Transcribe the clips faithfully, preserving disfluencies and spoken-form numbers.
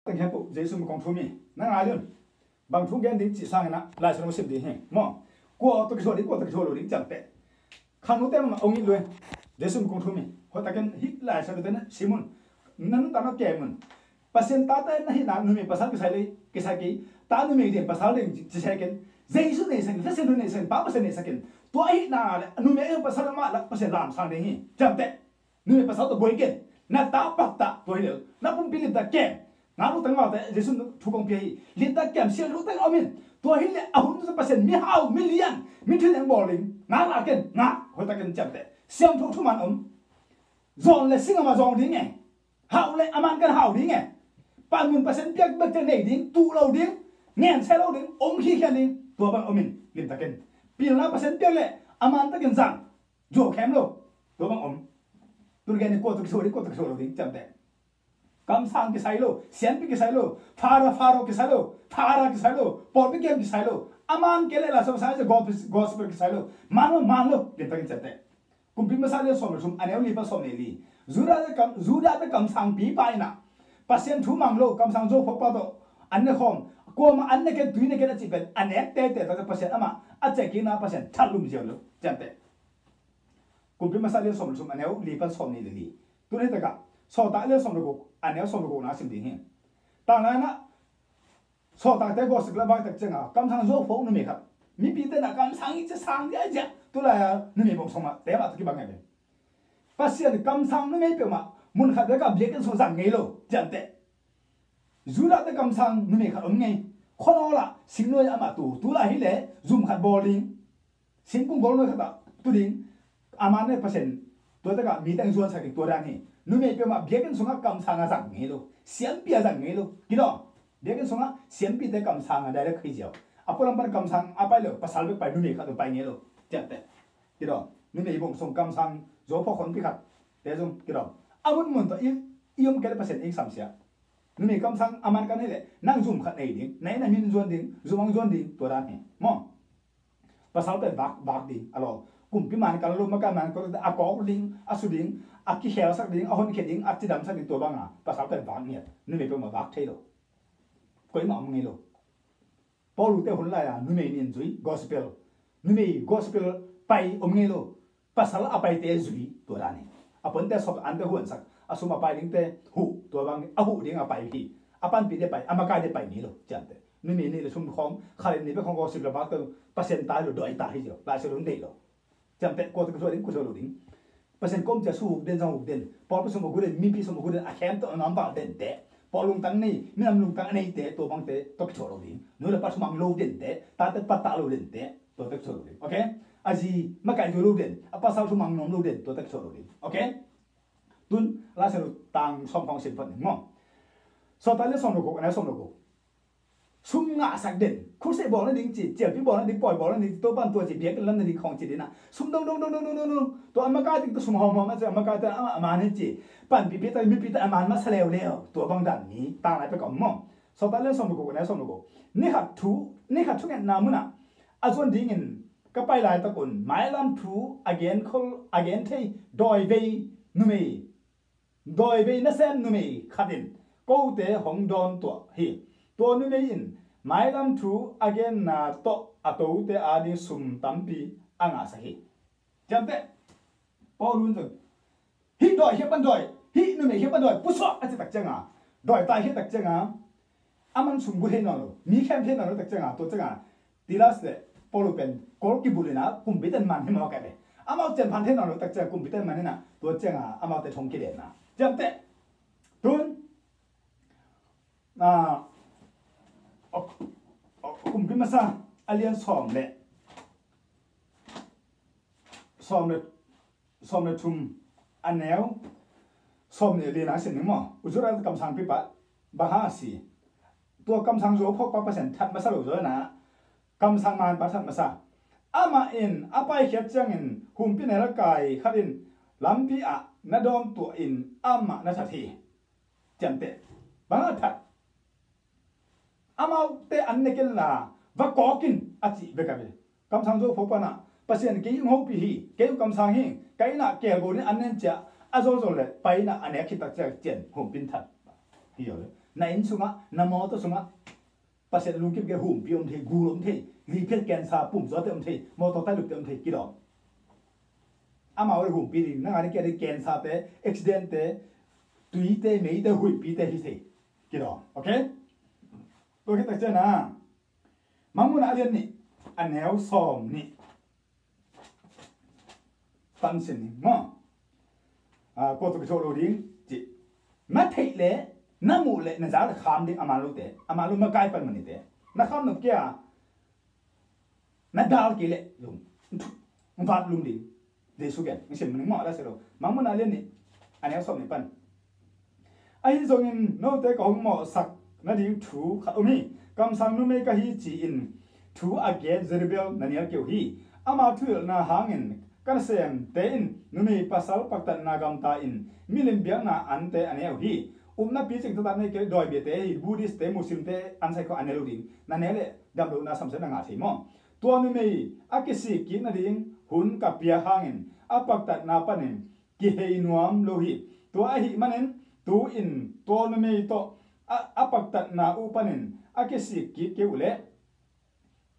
teng hian po, Jesu min kong thum hi. Na ngai un. Bang thu gen ding cih sangin ah Lai Siangtho sim ding hi maw. Kua tawh kithuah ding, kua tawh kithuah lo ding ciamteh. Khangnote mahmah hong it lua. Jesu min kong thum hi. Hoihtakin hih Lai Siangtho te na sim un. Na nuntakna kem un. Pasian tate na hihna numei pasal kisai lei, kisai kei. Ta numei ding pasal ding ci, ci sai ken. Jesu nei sa ken, Pasian nei sa ken, Pa Pasian nei sa ken. Tua ahihna le numei pasal mah lah Pasian lamsang ding hi. Ciamteh. Numei pasal tawh buai ken. Na ta pakta tua hi lel. Na pumpi limtak kem. Ngak lo teng ngak te, Jesu thu kong pia hi. Limtak kem, sial lo teng om in. Tua hi leh a hun tu Pasian mi hau, mi lian, mi thin eng bawl ding. Ngak la ken, ngak, hoihtakin ciamteh. Siangtho thuman om. Zawn le sing a mah zawng ding e. Hau le a man kan hau ding e. Panmun Pasian piak bek te nei ding, tuh lo ding, ngen se lo ding, om khikhian ding. Tua bang om in, limtakin. Pilna Pasian piak le a man takin zang. Zuau khem lo. Tua bang om. Tun gen ni kua tawh kithuah ding, kua tawh kithuah lo ding, ciamteh. Kamsang kisai lo, siampi kisai lo, fara, faro kisai lo, fara kisai lo, pawlpi kem kisai lo. A man kei le la sawm sang gospel, gospel kisai lo. Man lo, man lo, limtakin ciamteh. Kumpi Masa lian sawm le thum, a neu li pan sawm le li. Judah te kam, Judah te kamsangpi pa in ah Pasian thu mang lo, kamsang zo phawk pa tawh an ne khawm, kuamah an ne ken, tui ne ken a cih pen a nek tete tak Pasian amah a ciahkikna Pasian that lum ziau lo, ciamteh. Kumpi Masa lian sawm le thum, a neu li pan sawm nih le li. Tun hi takah Sawltak lian sawm le guk, a neu sawm le gukna sim ding hi. Tang lai-in ah Sawltakte gospel a vak tak ciangin kamsang zo phawk numei khat. Mipite na kamsang i cia sang dia i cia. Tulai-a numei bawngsawng mah te mah tawh kibang ngai ve. Pasian kamsang numei peuhmah mun khat bek a biakinn sung zang ngei lo, ciamteh. Judah te kamsang numei khat om ngei. Khuanawl ah singnuai amah tu, tulai hi leh zum khat bawl ding. Singkung golnuai khat ah tu ding. A man le Pasian tua takah mi teng zuansak ding, tua dan hi. Numei peuhmah biakinn sungah kamsang a zang ngei lo. Siampi a zang ngei lo. Kidawm. Biakinn sungah siampite kamsang a direct hi ziau. A pualam pan kamsang a pai lo, pasal bek pai, numei khat lo pai ngei lo. Ciamteh. Kidawm. Numei bawngsawng kamsang zo phawk khonpi khat te zong kidawm. A munmun tawh i, i om kei le Pasian i samsia. Numei kamsang a man kan hi leh nang zum khat nei ding, na inn a min zuan ding, zum ang zuan ding, tua dan hi. Maw? Pasal pen vak, vak ding, a lawm. Kumpi man kal lo, makai man kal lo, a kawk ding, a su ding, a kikhelsak ding, a honkhia ding, a cidamsak ding, tua banga pasal pen vak ngiat. Numei peuhmah vak thei lo. Koimah om ngei lo. Paulu te hun lai-a numei nih in zui, gospel. Numei gospel pai om ngei lo. Pasal a paite zui, tua dan hi. A puante sawp, ante huansak, a sum a pai dingte huh, tua bang a huh ding a pai hi. A panpihte pai, a makaite pai ngei lo, ciamteh. Numei nih le thum khawng, kha le nih bek khawng gospel a vak tawh Pasian tai lo, dawi ta hi ziau. Lai Siangtho deih lo. Ciamteh, kua tawh kithuah ding, kithuah lo ding. Pasian kawm cia su huk den, zang huk den. Pawlpi sung a gu den, mipi sung a gu den, a khem tawh a nuam val den teh. Pawl lungtang nei, minam lungtang a neite, tua bangte tawh kithuah lo ding. Nu le pa thumang lo den teh, tate patah lo den teh, tua tawh kithuah lo ding. Okay? A zi makai zo lo den, a pasal thumang nuam lo den, tua tawh kithuah lo ding. Okay? Tun, Lai Siangtho tang sawm khawng sim phot ning maw. Sawltak lian sawm le guk, a neu sawm le guk. Sum ngahsak den, crusade bawlna ding ci, cialpi bawlna ding, pawi bawlna ding, tua pan tua ci, biakinn lamna ding khawng ci ding a. Sum dong dong dong dong dong dong dong. Tua a makai ding tua sum hawm hawm a ci, a makaite a, a man hi ci. Panpihpihte, mipite a man masa leuleu. Tua bang dan mi, tang lai pek a om maw. Sawltak lian sawm le guk, a neu sawm le guk. Ni khat thu, ni khat thungetna munah a zuan dingin ka pai laitak un, mailam thu a gen khol, a gen thei dawivei numei, dawivei nasem numei khat in kote hong dawntuah hi. Tua numei in mailam thu a genna tawh a tote ading sum tampi a ngahsak hi. Ciamteh, Paulu in zong, hih dawi khia pan dawi, hih numei khia pan dawi pusuak a cih tak cianga, dawi tai khia tak cianga, a man sum gu thei nawn lo, mi khem thei nawn lo tak cianga, tua cianga Silas le Paulu pen kawl kibulh in a, kumpite in man hi mawk a ve. Amau cian phan thei nawn lo tak cianga kumpite in man hi a, tua cianga amaute thong kilenna. Ciamteh, tun, a, a, a, Kumpi Masa a lian sawm le, sawm le, sawm le thum a neu sawm le li na sim ning maw. U Judah kamsangpipa bang hang a si? Tua kamsang zo phawkpa Pasian that masa lo zaw in a, kamsang manpa that masa. Amah in a paikhiat ciangin humpinelkai khat in lampi ah na dawntuah in amah na that hi. Ciamteh. Bang hang a that? Amaute an ne kenla, va kawk in a cih bek a ve. Kamsang zo phawk pan a, Pasian kei hong hopih hi, kei hong kamsang hi, ka inn ah kelgo in an nen ciah, a zolzol le pai in a, a nek khit tak ciang cian humpin that hi lo le. Na inn sungah, na mawtaw sungah Pasian lungkim kei, humpi om thei, gul om thei, liphiat, cancer, pumzuate om thei, mawtaw tailupte om thei, kidawm. Amau le humpi ding, nang a ding, kia ding, cancerte, accidentte, tuite, meite, huihpite hi thei, kidawm. Okay? Tua khit tak ciangin ah, Mangmuhna a lian nih, a neu sawm nih pan sin ni maw? Ah, kua tawh kithuah lo ding cih. Na theih le na muh le na za le kham ding a man lote, a man lo makai pan manite. Na kham nop kei a, na dal kei le lum, vat lum ding. Jesu gen, sim ning maw, la se lo. Mangmuhna a lian nih, a neu sawm nih pan. Ahi zongin note ka hong mawhsak nading thu khat om hi. Kamsang numei ka hi ci-in thu a gen Jezebel na nial kei uh hi. Ama thuhilhna hangin ka nasemte in numei pasal paktatna gamta in milim biakna ante a ne uh hi. Upna picing taktak nei kei le dawi biate hi, Buddhistte, Muslimte an sai khawng a ne lo ding. Na ne le damlohna samsiatna ngah thei maw? Tua numei a kisik kik nading hun ka pia hangin a paktatna panin kihei nuam lo hi. Tua ahih manin tu-in tua numei tawh a, a paktatna uh panin a kisik kik kei uh leh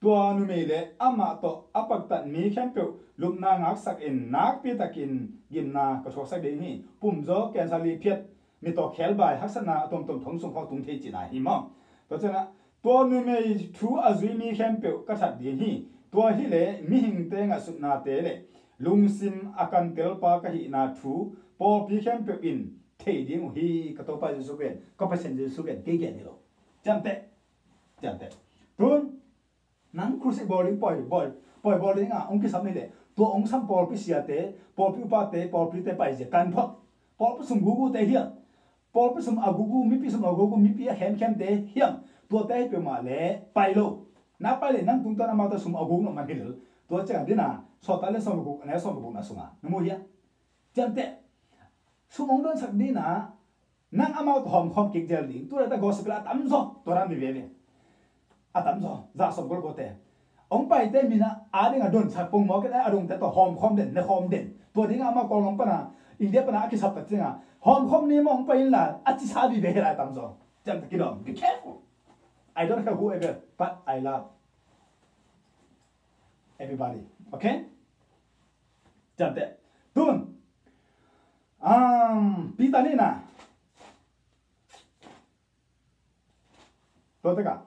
tua numei le amah tawh a paktat mi khempeuh lupna ngaksak in nakpi takin gimna ka thuaksak ding hi. Pumzaw, cancer, liphiat, mi tawh khelbai, haksatna a tuamtuam thong sung khawng tung thei cihna hi maw? Tua ciangin ah tua numei thu a zui mi khempeuh ka that ding hi. Tua hileh mihingte ngaihsutnate le lungsim a kantelpa ka hihna thu pawlpi khempeuh in thei ding uh hi. Ka Topa Jesu gen, ka Pasian Jesu gen, kei gen hi lo. Ciamteh, ciamteh. Tun nang crusade bawl ding, pawi, pawi, pawi bawl ding a hong kisam hileh tua hong sam pawlpi siate, pawlpi upate, pawlpite paizia kan phot. Pawlpi sung gugute hiam, pawlpi sung a gugu, mipi sung a gugu, mipi a khemkhemte hiam, tuate hi peuhmah le pai lo. Na pai le nang tungtawn amaute sung a guk nop man hi lel. Tua ciang a dina, Sawltak lian sawm le guk, a neu sawm le gukna sunga na mu hiam? Ciamteh. Sum hong donsak dina nang amau tawh hawmkhawm kik zel ding. Tu laitak gospel a tamzaw tua dan mi veve. A tamzaw, za sawm golgote hong paite mina a dinga donsak pongmawk in a dongte tawh hawmkhawm den, nekhawm den. Tua dinga amau Kawlgam pana, India pana a kisap tak dinga hawmkhawm ni maw, hong pai inla a cisa vive hi lai a tamzaw. Ciamteh, kidawm, be careful. I don't care whoever, but I love everybody. Okay? Ciamteh. Tun, um, Peter nihna, tua tekah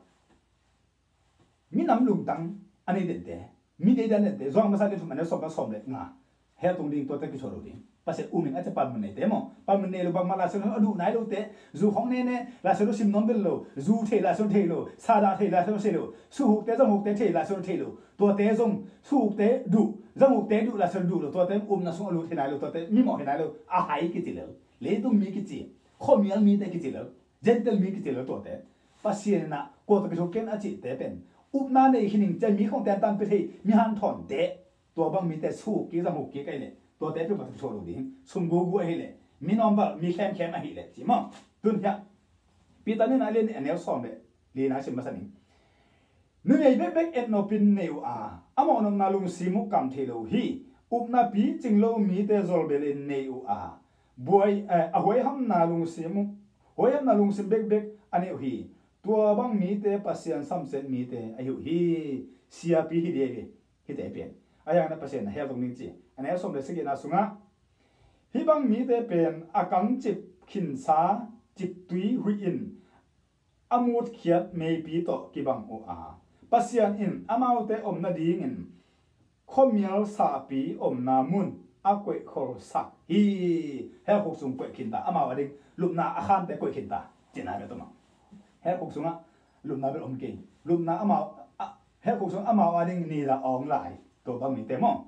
minam lungtang a nei dente, mi deidan dente, Johan masa lian thum, a neu sawm pan sawm le nga, hell tung ding, tuate kithuah lo ding. Pasian um in a ci a panmun neite maw, panmun nei lo, bangmah Lai Siangtho a duh nai lote, zu khawng ne ne, Lai Siangtho sim nuam bel lo, zu thei, Lai Siangtho thei lo, sa dah thei, Lai Siangtho thei lo, suhukte, zanghukte thei, Lai Siangtho thei lo, tuate zong suhukte duh, zanghukte duh, Lai Siangtho duh lo, tuate upna sung a lut thei nai lo, tuate mimawh thei nai lo, a hai kici lel, leitung mi kici, khuamial mite kici lel, Gentile mi kici lel tuate. Pasian in ah kua tawh kithuah ken a cihte pen upna nei khin ing, cia mi khawng tentan pia thei, mi hanthawnte, tua bang mite suhuk kik, zanghuk kik ahih leh, tuate peuhmah tawh kithuah lo ding. Sum gugu ahih leh, mi nawmvalh, mi khemkhem ahih leh, ci maw? Tun hiah Peter nihna a lian nih, a neu sawm le lina sim masa ning. Numei bekbek et nopin nei uh a, a mawhnopna lungsim uh kam thei lo hi. Upna picing lo mite zolbelin nei uh a, buai, eh, a huaihamna lungsim uh, huaihamna lungsim bekbek a nei uh hi. Tua bang mite Pasian samsiat mite ahi uh hi. Siapi hi ding hi, hihte pen. A hiangna Pasian na hell tung ding ci. A neu sawm le sagihna sungah, hih bang mite pen a kangcip khinsa ciptui huih in a mutkhiat meipi tawh kibang uh a, Pasian in amaute om nadingin khuamial sahpi omna mun a koihkholsak hi. Hell khuk sung koih khinta, amau ading lupna a khante koih khinta, cihna bel tua mah. Hell khuk sungah lupna bel om kei. Lupna amau, a, hell khuk sungah amau ading nilh a awng lai. Tua bang mite maw?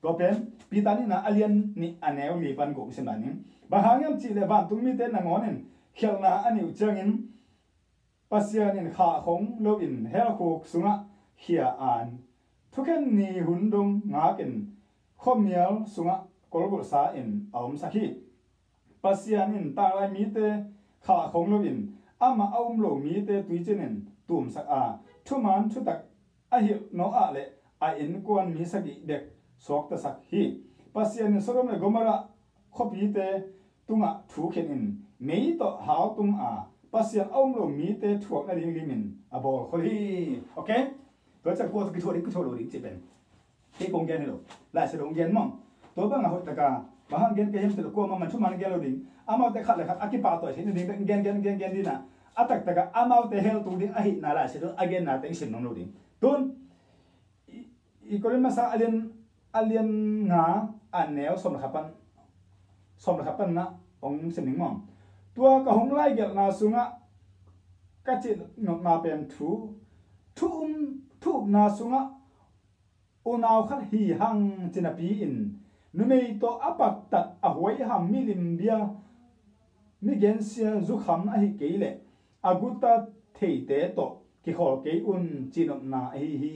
Tua pen Peter nihna a lian nih, a neu li pan guk sim lai ning. Bang hang hiam cihleh vantung mite nangawnin khialhna a neih uh ciangin Pasian in khahkhong loin hell khuk sungah khia a, thukhen ni hun dong ngakin khuamial sungah kolbulhsa in a omsak hi. Pasian in tanglai mite khahkhong loin amah a um lo mite tuiciin in tumsak a, thuman thutak a hilh Noah le a innkuan mi sagih bek suaktasak hi. Pasian in Sodom le Gomorrah khuapite tungah thu khenin mei tawh hau tum a, Pasian a um lo mite thuak nading limin a bawl khol hi. Ok? Tua ciang kua tawh kithuah ding, kithuah lo ding cih pen kei kong gen hi lo. Lai Siangtho hong gen maw. Tua bangah hoih taka bang hang gen ka hiam cih leh kuamah man thuman gen lo ding. Amaute khat le khat a kipahtawi theih nading bek gen, gen, gen, gen ding a, a taktakah amaute hell tung ding ahihna Lai Siangtho a genna teng sim nuam lo ding. Tun i, i Korin masa a lian, a lian nga a neu sawm le khat pan, sawm le khat pan na hong sim ning maw. Tua ka hong laigelhna sungah ka cih nopna pen thu, thu um, thu upna sungah unau khat hi hang ci napi-in, numei tawh a paktat a huaiham milim bia, mi gensia zukham ahi kei leh a guta theite tawh kikhawl kei un, ci nopna ahi hi.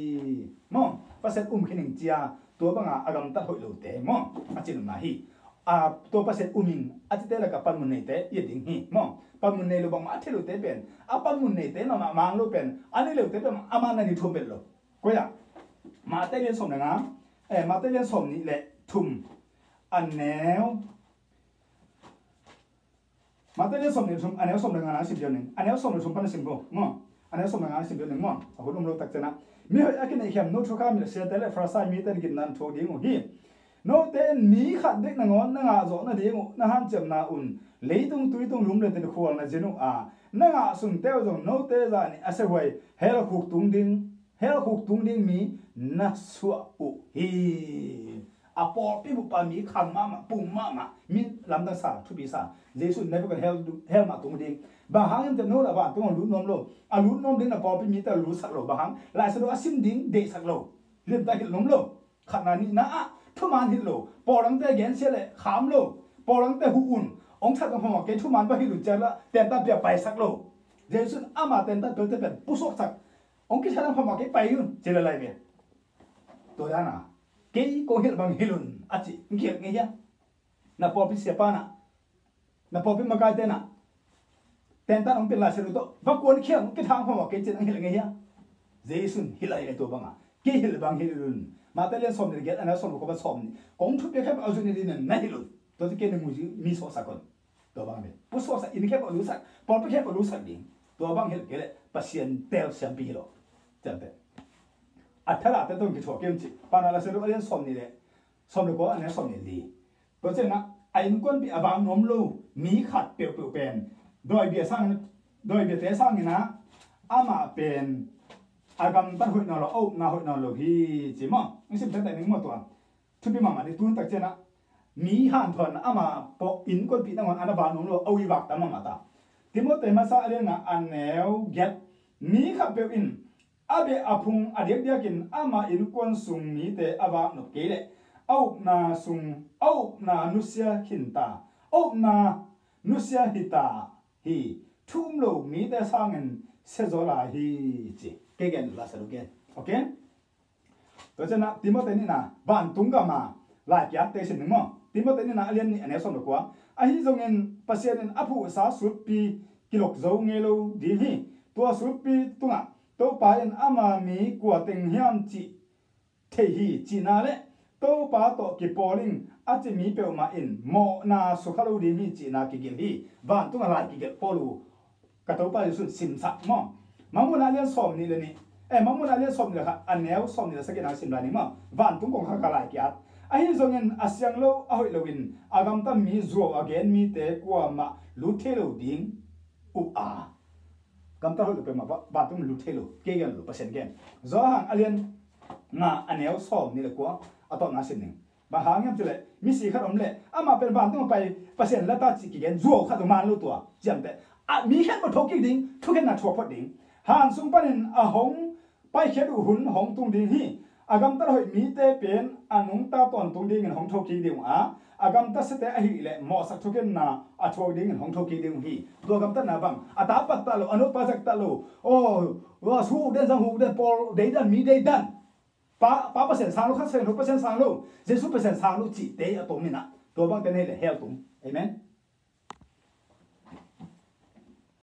Maw, Pasian um khin ing cia, tua banga a gamtat hoih lote maw, a ci nopna hi. A, tua Pasian um ing a cite lakah panmun neite i ding hi maw. Panmun nei lo bangmah a thei lote pen, a panmun neite mahmah mang lo pen, a nei lote pen a man na ni thum pen lo. Koi ah, Mate lian sawm le nga, eh, Mate lian sawm nih le thum a neu, Mate lian sawm nih le thum a neu sawm le nga na sim pian ning, a neu sawm le thum pan na sim ko maw. A neu sawm le nga na sim pian ning maw. A hun um lo tak ciangah, mi hoih a kineihkhiam no thukha mi le siate le Farisai mite na gimna thuak ding uh hi. Note in mi khat bek nangawn na ngah zawh nading uh na hanciamna un leitung, tuitung, lum le tin khual na zin uh a, na ngah sungte uh zong note zah nih a siahuai hell khuk tung ding, hell khuk tung ding mi na suah uh hi. A pawlpi bup a mi khang mahmah, pum mahmah, mi lamdang sa, thupi sa, Jesu in na bek hell, hell mah tung ding. Bang hang hiam cih leh no a vantung a lut nuam lo. A lut nuam ding na pawlpi mite a lutsak lo. Bang hang? Lai Siangtho a sim ding deihsak lo. Limtak hilh nuam lo. Khatna, nihna ah thuman hilh lo. Pawlangte gensia le kham lo. Pawlangte huh un, hong that hong phamawh kei, thuman va hilh un ciang la tenta pia paisak lo. Jesu in ama tenta piate pen pusuaksak, hong kithat hong phamawh kei, pai un ci le lai ve. Tua dana kei kong hilh bang hilh un a ci hong hilh ngei hia? Na pawlpi siapa na, na pawlpi makaite na, tentan hong pin Lai Siangtho tawh va kuan khial, hong kithang phamawh kei cin hong hilh ngei hia? Jesu in hilh lai ve tua banga kei hilh bang hilh un. Mate lian sawm nih le giat a neu sawm le kua pan sawm nih, kong thupiak khempeuh a zui ni ding na hilh un. Tua ci kei na mu mi sawhsak un. Tua bang ve. Pu sawhsak, inn khempeuh a lutsak, pawlpi khempeuh a lutsak ding. Tua bang hilh kei leh Pasian teel siampi hi lo. Ciamteh. A thalahte tawh kithuah kei un ci. Paunak Lai Siangtho a lian sawm nih le sawm le kua a neu sawm nih li. Tua ciangah a innkuanpih a vak nuam lo mi khat peuhpeuh pen dawi bia sang, dawi biate sangin ah amah pen a gamtat hoih nawn lo, a upna hoih nawn lo hi ci maw. Hong sim taktak ning maw tua. Thupi mahmah ding, tun tak ciangah mi hanthawn ama pawh innkuanpih nangawn a na vak nuam lo, a ui vak tam mahmah ta. Timote masa a lian nga a neu giat, mi khat peuh in a beh a phung a diakdiakin ama innkuan sung mite a vak nop kei leh a upna sung, a upna nusia khin ta, a upna nusia hi ta hi. Thu um lo mite sangin sia zaw lai hi ci. Kei gen la sa lu gen. Ok? Tua ciangah Timote nihna, vantung gama lai kiatte sim ning maw. Timote nihna a lian nih a neu sawm le kua. Ahi zongin Pasian in a phuhsa sutpi kilok zo ngei lo ding hi. Tua sutpi tungah Topa in ama mi kua teng hiam cih thei hi cihna le Topa tawh kipawl ing a ci mi peuhmah in mawhna sukha lo ding hi cihna kigelh hi. Vantungah lai kigelh pawl uh ka Topa Jesu in simsak maw. Mangmuhna a lian sawm nih le nih, eh, Mangmuhna a lian sawm nih le khat a neu sawm nih le sagihna sim lai ning maw. Vantung kongkhak ah lai ki-at. Ahi zongin a siang lo, a hoih loin a gamtat mi zuau a gen mite kuamah lut thei lo ding uh a. Gamtat hoih lo peuhmah va-, vantung lut thei lo, kei gen lo, Pasian gen. Johan a lian nga a neu sawm nih le kua a tawpna sim ning. Bang hang hiam cih leh misi khat om leh amah pen vantung a pai, Pasian la ta cih kigen zuau khat uh man lo tua. Ciamteh. A mi khen pawh thawk kik ding, thukhenna thuak phot ding. Han sung panin a hong paikhiat uh hun hong tung ding hi. A gamtat hoih mite pen a nungta tawntung dingin hong thokik ding uh a, a gamtat siate ahih leh mawhsak thukhenna a thuak dingin hong thokik ding uh hi. Tua gamtatna bang a ta pat ta lo, a nu pa zak ta lo. Aw, aw, su den, zang hu den, pawl dei dan, mi dei dan. Pa, Pa Pasian sang lo, Kha Siangtho Pasian sang lo, Jesu Pasian sang lo cihte a tom inah, tua bangte nei le hell tung. Amen.